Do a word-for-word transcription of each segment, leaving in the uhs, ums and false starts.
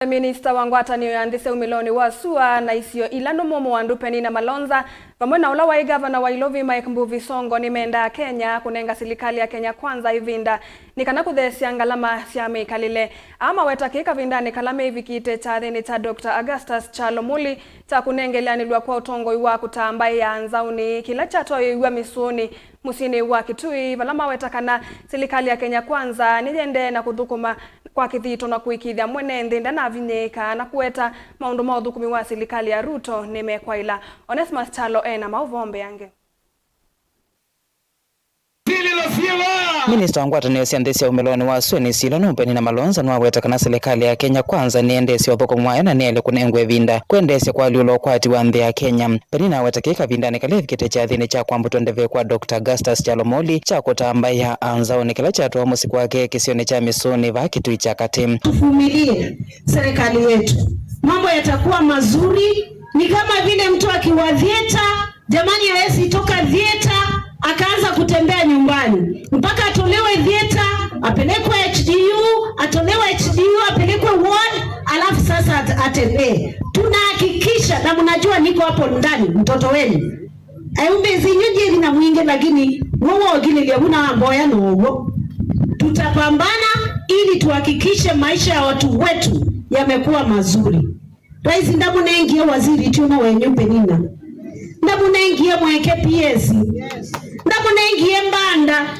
Minista wa ngwatanĩo ya nthĩ sya umĩlonĩ wa sua na isio ila nũmũ Mũwandu Penina Malonza, vamwe na ũla waĩ ngavana wa Ilovi Mike Mbuvi Songo, nĩmendaa Kenya kũnenga silikalĩ ya Kenya Kwanza ĩvinda nĩ kana kũtheesya ngalama sya mĩkalĩle. Aa maweta kĩĩ kavindanĩ kala meĩvikĩte kyathĩnĩ kya Doctor Augustus Kyalo Muli kya kũnengeleanĩlw'a kwa ũtongoi wa kũtambaĩa nzaũnĩ kĩla kyatwaĩĩw'a mĩsũnĩ mũsyĩnĩ wa Kitui, vala maweta kana silikalĩ ya Kenya Kwanza nĩyĩendee na kũthũkũma kwa kĩthito na kũĩkĩĩthya mwene nthĩ ndanavinyĩĩka, na kũweta maũndũ ma ũthũkũmi wa silikalĩ ya Ruto nĩmekwaĩla. Onesmus Kyalo e na maũvoo mbeange. Minista wa ngwatanĩo sya nthĩ sya umĩlonĩ wa sua na isio ila nũmũ Penina Malonza nĩwaweta kana silikalĩ ya Kenya Kwanza nĩendeesye ũthũkũmi wayo na nĩyaĩle kũnengwa ĩvinda kwendeesya kũalyũla ũkwati wa nthĩ ya Kenya. Penina aweta kĩĩ kavindanĩ kala evikĩte kyathĩnĩ kya kwambũtw'a ndeve kwa Doctor Augustus Kyalo Muli kya kũtambaĩa nzaũnĩ kĩla kyatwawa mũsyĩ kwake kĩsionĩ kya Mĩsũnĩ vaa Kitui kya Katĩ. Tuvumilie serikali yetu, mambo yatakuwa mazuri. Ni kama vile mtu akiwa theater, jamani, hawezi toka theater akaanza kutembea nyumbani, mpaka atolewe theater, apelekwe H D U, atolewe H D U, apelekwe ward, alafu sasa at-, atembee. Tunahakikisha, na mnajua niko hapo ndani, mtoto wenu. Aumbe zinyu ndiye vina mwingi, lakini wewe ogilile una mboya no ugo. Tutapambana ili tuhakikishe maisha ya watu wetu yamekuwa mazuri. Rais ndamũnengie waziri Kyuma wenyu Penina. Ndamũnengie Mweke P S. Ndamũnengie Mbanda.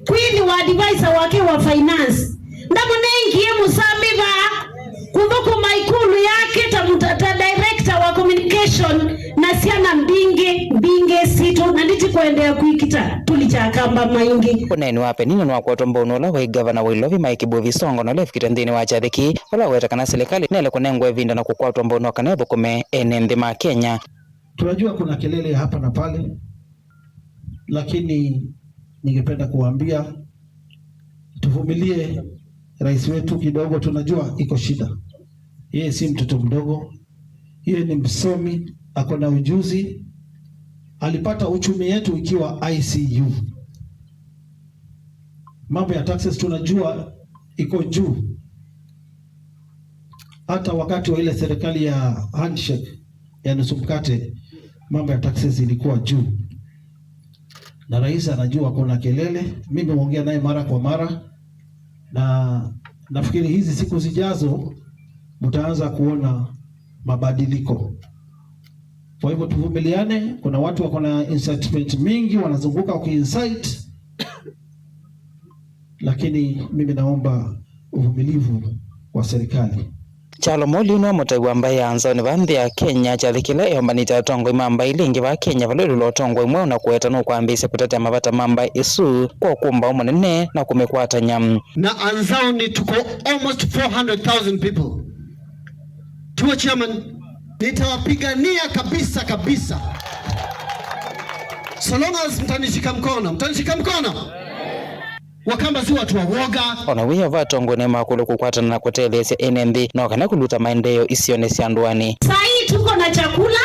Kwĩthĩwa advisor wake wa finance. Ndamũnengie Mũsambi vaa kũthũkũma ikulu yake ta mũta-, ta director wa communication na syana mbingĩ, mbingĩ sitũ, na nditi kũendeea kwĩkita tũlikya akamba maingĩ. Ũneeni wa Penina nĩwakwatwa mbau nĩ ũla waĩ ngavana wa Ilovi Mike Mbuvi Songo na ũla evikĩte nthĩnĩ wa kyathĩ kĩĩ, ũla waweta kana silikalĩ nĩyaĩle kũnengwa ĩvinda na kũkwatwa mbau no kana ĩthũkũme ene nthĩ ma Kenya. Tunajua kuna kelele hapa na pale, lakini ningependa kuwaambia tuvumilie rais wetu kidogo, tunajua iko shida. Yeye si mtoto mdogo, yeye ni msomi, ako na ujuzi. Alipata uchumi yetu ikiwa I C U. Mambo ya taxes tunajua iko juu. Hata wakati wa ile serikali ya handshake ya nusu mkate, mambo ya taxes ilikuwa juu, na rais anajua kuna kelele. Mimi huongea naye mara kwa mara, na nafikiri hizi siku zijazo mtaanza kuona mabadiliko. Kwa hivyo tuvumiliane. Kuna watu wako na incitement mingi, wanazunguka wakiincite, lakini mimi naomba uvumilivu wa serikali. Kyalo Muli nĩwe mũtai wa mbaĩ ya nzaũnĩ vaa nthĩ ya Kenya, kyathĩ kĩla eombanĩtye atongoi ma mbaĩ ila ingĩ vaa Kenya vala ĩlũla ũtongoi mweũ na kũweta nũkwambĩĩsya kũtetea mavata ma mbaĩ ĩsu kwa ũkũmbaũ mũnene na kũmĩkwatany'a. Na Anzauni tuko almost four hundred thousand people. Tuo chairman, nitawapigania kabisa kabisa. So long as mtanishika mkono, mtanishika mkono. Wakamba si watu wa woga. Ona wĩya va atongoi nĩmakũlwa kũkwatana na kũtetheesya ene nthĩ no kana kũluta maendeeo isionĩ sya ndũanĩ. Saa hii tuko na chakula,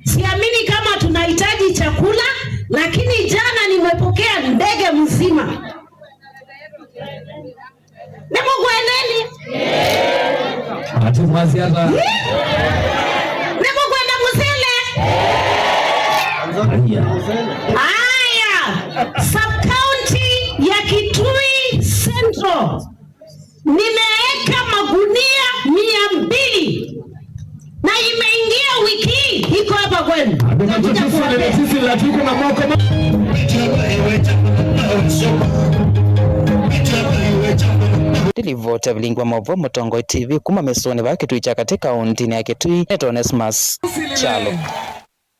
siamini kama tunahitaji chakula, lakini jana nimepokea ndege mzima. Nĩmũkwendeni? Ati mwasi ata? Nĩmũkwenda mũsele? Aya. Aya, sub-county ya Kitui Central, nimeweka magunia mia mbili. Na imeingia wiki hii, iko hapa kwenu. Nitakuja kuwapea. Ndilivoti ya vilingi wa maũvoo Mũtongoi T V kuma Mĩsũnĩ vaa Kitui kya Katĩ kaũntĩnĩ ya Kitui, nĩtawa Onesmus Kyalo.